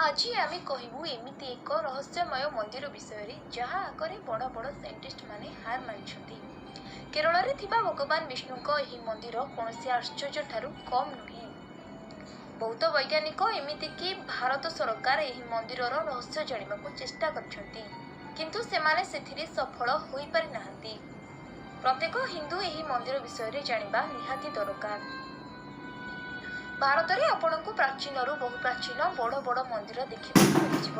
ଆଜି ଆମେ କହିବୁ ଏମିତି ଏକ ରହସ୍ୟମୟ ମନ୍ଦିର ବିଷୟରେ, ଯାହା ଆଗରେ ବଡ଼ ବଡ଼ ସାଇଣ୍ଟିଷ୍ଟମାନେ ହାର ମାନିଛନ୍ତି। କେରଳରେ ଥିବା ଭଗବାନ ବିଷ୍ଣୁଙ୍କ ଏହି ମନ୍ଦିର କୌଣସି ଆଶ୍ଚର୍ଯ୍ୟ ଠାରୁ କମ୍ ନୁହେଁ। ବହୁତ ବୈଜ୍ଞାନିକ, ଏମିତିକି ଭାରତ ସରକାର ଏହି ମନ୍ଦିରର ରହସ୍ୟ ଜାଣିବାକୁ ଚେଷ୍ଟା କରିଛନ୍ତି, କିନ୍ତୁ ସେମାନେ ସେଥିରେ ସଫଳ ହୋଇପାରି ନାହାନ୍ତି। ପ୍ରତ୍ୟେକ ହିନ୍ଦୁ ଏହି ମନ୍ଦିର ବିଷୟରେ ଜାଣିବା ନିହାତି ଦରକାର। ଭାରତରେ ଆପଣଙ୍କୁ ପ୍ରାଚୀନରୁ ବହୁ ପ୍ରାଚୀନ ବଡ଼ ବଡ଼ ମନ୍ଦିର ଦେଖିବାକୁ ମିଳିଯିବ।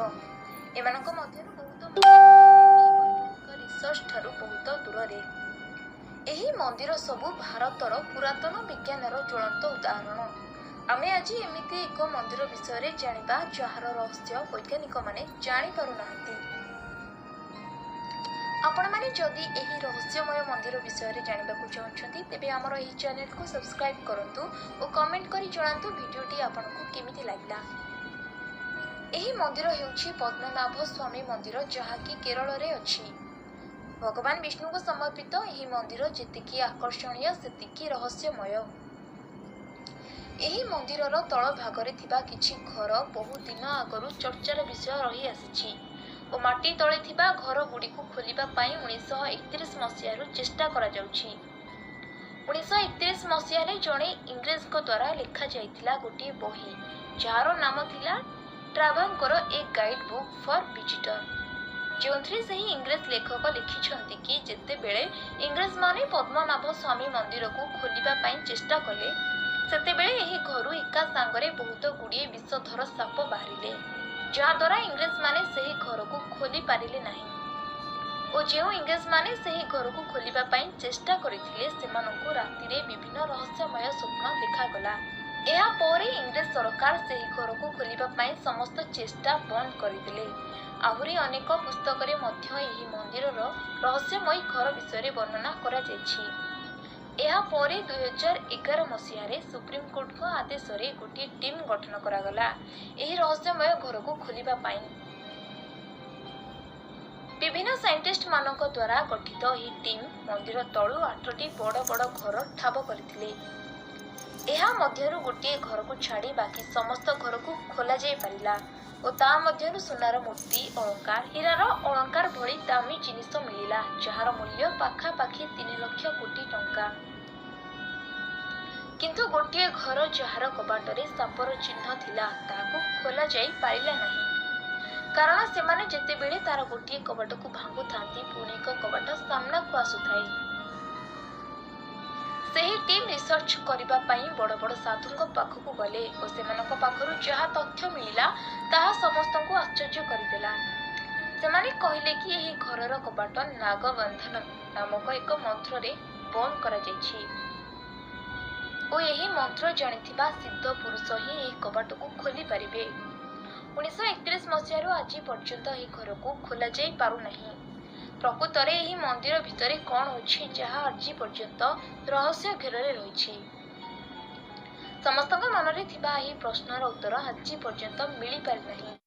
ଏମାନଙ୍କ ମଧ୍ୟରୁ ବହୁତ ମନ୍ଦିର ଏବେ ବି ବୈଜ୍ଞାନିକ ରିସର୍ଚ୍ଚ ଠାରୁ ବହୁତ ଦୂରରେ। ଏହି ମନ୍ଦିର ସବୁ ଭାରତର ପୁରାତନ ବିଜ୍ଞାନର ଜ୍ୱଳନ୍ତ ଉଦାହରଣ। ଆମେ ଆଜି ଏମିତି ଏକ ମନ୍ଦିର ବିଷୟରେ ଜାଣିବା, ଯାହାର ରହସ୍ୟ ବୈଜ୍ଞାନିକମାନେ ଜାଣିପାରୁନାହାନ୍ତି। ଆପଣମାନେ ଯଦି ଏହି ରହସ୍ୟମୟ ମନ୍ଦିର ବିଷୟରେ ଜାଣିବାକୁ ଚାହୁଁଛନ୍ତି, ତେବେ ଆମର ଏହି ଚ୍ୟାନେଲକୁ ସବସ୍କ୍ରାଇବ୍ କରନ୍ତୁ ଓ କମେଣ୍ଟ କରି ଜଣାନ୍ତୁ ଭିଡ଼ିଓଟି ଆପଣଙ୍କୁ କେମିତି ଲାଗିଲା। ଏହି ମନ୍ଦିର ହେଉଛି ପଦ୍ମନାଭ ସ୍ୱାମୀ ମନ୍ଦିର, ଯାହାକି କେରଳରେ ଅଛି। ଭଗବାନ ବିଷ୍ଣୁଙ୍କୁ ସମର୍ପିତ ଏହି ମନ୍ଦିର ଯେତିକି ଆକର୍ଷଣୀୟ, ସେତିକି ରହସ୍ୟମୟ। ଏହି ମନ୍ଦିରର ତଳ ଭାଗରେ ଥିବା କିଛି ଘର ବହୁ ଦିନ ଆଗରୁ ଚର୍ଚ୍ଚାର ବିଷୟ ରହିଆସିଛି ଓ ମାଟି ତଳେ ଥିବା ଘରଗୁଡ଼ିକୁ ଖୋଲିବା ପାଇଁ 1931 ମସିହାରୁ ଚେଷ୍ଟା କରାଯାଉଛି। 1931 ମସିହାରେ ଜଣେ ଇଂରେଜଙ୍କ ଦ୍ୱାରା ଲେଖାଯାଇଥିଲା ଗୋଟିଏ ବହି, ଯାହାର ନାମ ଥିଲା Travancore a guide book for visitor, ଯେଉଁଥିରେ ସେହି ଇଂରେଜ ଲେଖକ ଲେଖିଛନ୍ତି କି ଯେତେବେଳେ ଇଂରେଜମାନେ ପଦ୍ମନାଭ ସ୍ୱାମୀ ମନ୍ଦିରକୁ ଖୋଲିବା ପାଇଁ ଚେଷ୍ଟା କଲେ, ସେତେବେଳେ ଏହି ଘରୁ ଏକା ସାଙ୍ଗରେ ବହୁତ ଗୁଡ଼ିଏ ବିଷଧର ସାପ ବାହାରିଲେ, ଯାହାଦ୍ୱାରା ଇଂରେଜମାନେ ସେହି ଘରକୁ ଖୋଲି ପାରିଲେ ନାହିଁ ଓ ଯେଉଁ ଇଂରେଜମାନେ ସେହି ଘରକୁ ଖୋଲିବା ପାଇଁ ଚେଷ୍ଟା କରିଥିଲେ, ସେମାନଙ୍କୁ ରାତିରେ ବିଭିନ୍ନ ରହସ୍ୟମୟ ସ୍ୱପ୍ନ ଦେଖାଗଲା। ଏହା ପରେ ଇଂରେଜ ସରକାର ସେହି ଘରକୁ ଖୋଲିବା ପାଇଁ ସମସ୍ତ ଚେଷ୍ଟା ବନ୍ଦ କରିଦେଲେ। ଆହୁରି ଅନେକ ପୁସ୍ତକରେ ମଧ୍ୟ ଏହି ମନ୍ଦିରର ରହସ୍ୟମୟୀ ଘର ବିଷୟରେ ବର୍ଣ୍ଣନା କରାଯାଇଛି। ଏହା ପରେ 2011 ମସିହାରେ ସୁପ୍ରିମକୋର୍ଟଙ୍କ ଆଦେଶରେ ଗୋଟିଏ ଟିମ୍ ଗଠନ କରାଗଲା ଏହି ରହସ୍ୟମୟ ଘରକୁ ଖୋଲିବା ପାଇଁ। ବିଭିନ୍ନ ସାଇଣ୍ଟିଷ୍ଟମାନଙ୍କ ଦ୍ୱାରା ଗଠିତ ଏହି ଟିମ୍ ମନ୍ଦିର ତଳୁ ଆଠଟି ବଡ଼ ବଡ଼ ଘର ଠାବ କରିଥିଲେ। ଏହା ମଧ୍ୟରୁ ଗୋଟିଏ ଘରକୁ ଛାଡ଼ି ବାକି ସମସ୍ତ ଘରକୁ ଖୋଲାଯାଇ ପାରିଲା ଓ ତା ମଧ୍ୟରୁ ସୁନାର ମୂର୍ତ୍ତି, ଅଳଙ୍କାର, ହୀରାର ଅଳଙ୍କାର ଭଳି ଦାମୀ ଜିନିଷ ମିଳିଲା, ଯାହାର ମୂଲ୍ୟ ପାଖାପାଖି 3 ଲକ୍ଷ କୋଟି ଟଙ୍କା। କିନ୍ତୁ ଗୋଟିଏ ଘର, ଯାହାର କବାଟରେ ସାପର ଚିହ୍ନ ଥିଲା, ତାହାକୁ ଖୋଲାଯାଇ ପାରିଲା ନାହିଁ, କାରଣ ସେମାନେ ଯେତେବେଳେ ତାର ଗୋଟିଏ କବାଟକୁ ଭାଙ୍ଗୁଥାନ୍ତି, ପୁଣି ଏକ କବାଟ ସାମ୍ନାକୁ ଆସୁଥାଏ। ସେହି ଟିମ୍ ରିସର୍ଚ୍ଚ କରିବା ପାଇଁ ବଡ଼ ବଡ଼ ସାଧୁଙ୍କ ପାଖକୁ ଗଲେ ଓ ସେମାନଙ୍କ ପାଖରୁ ଯାହା ତଥ୍ୟ ମିଳିଲା, ତାହା ସମସ୍ତଙ୍କୁ ଆଶ୍ଚର୍ଯ୍ୟ କରିଦେଲା। ସେମାନେ କହିଲେ କି ଏହି ଘରର କବାଟ ନାଗବନ୍ଧନ ନାମକ ଏକ ମନ୍ତ୍ରରେ ବନ୍ଦ କରାଯାଇଛି ଓ ଏହି ମନ୍ତ୍ର ଜାଣିଥିବା ସିଦ୍ଧ ପୁରୁଷ ହିଁ ଏହି କବାଟକୁ ଖୋଲି ପାରିବେ। 1931 ମସିହାରୁ ଆଜି ପର୍ଯ୍ୟନ୍ତ ଏହି ଘରକୁ ଖୋଲାଯାଇ ପାରୁନାହିଁ। ପ୍ରକୃତରେ ଏହି ମନ୍ଦିର ଭିତରେ କ'ଣ ଅଛି, ଯାହା ଆଜି ପର୍ଯ୍ୟନ୍ତ ରହସ୍ୟ ଘେରରେ ରହିଛି? ସମସ୍ତଙ୍କ ମନରେ ଥିବା ଏହି ପ୍ରଶ୍ନର ଉତ୍ତର ଆଜି ପର୍ଯ୍ୟନ୍ତ ମିଳିପାରିନାହିଁ।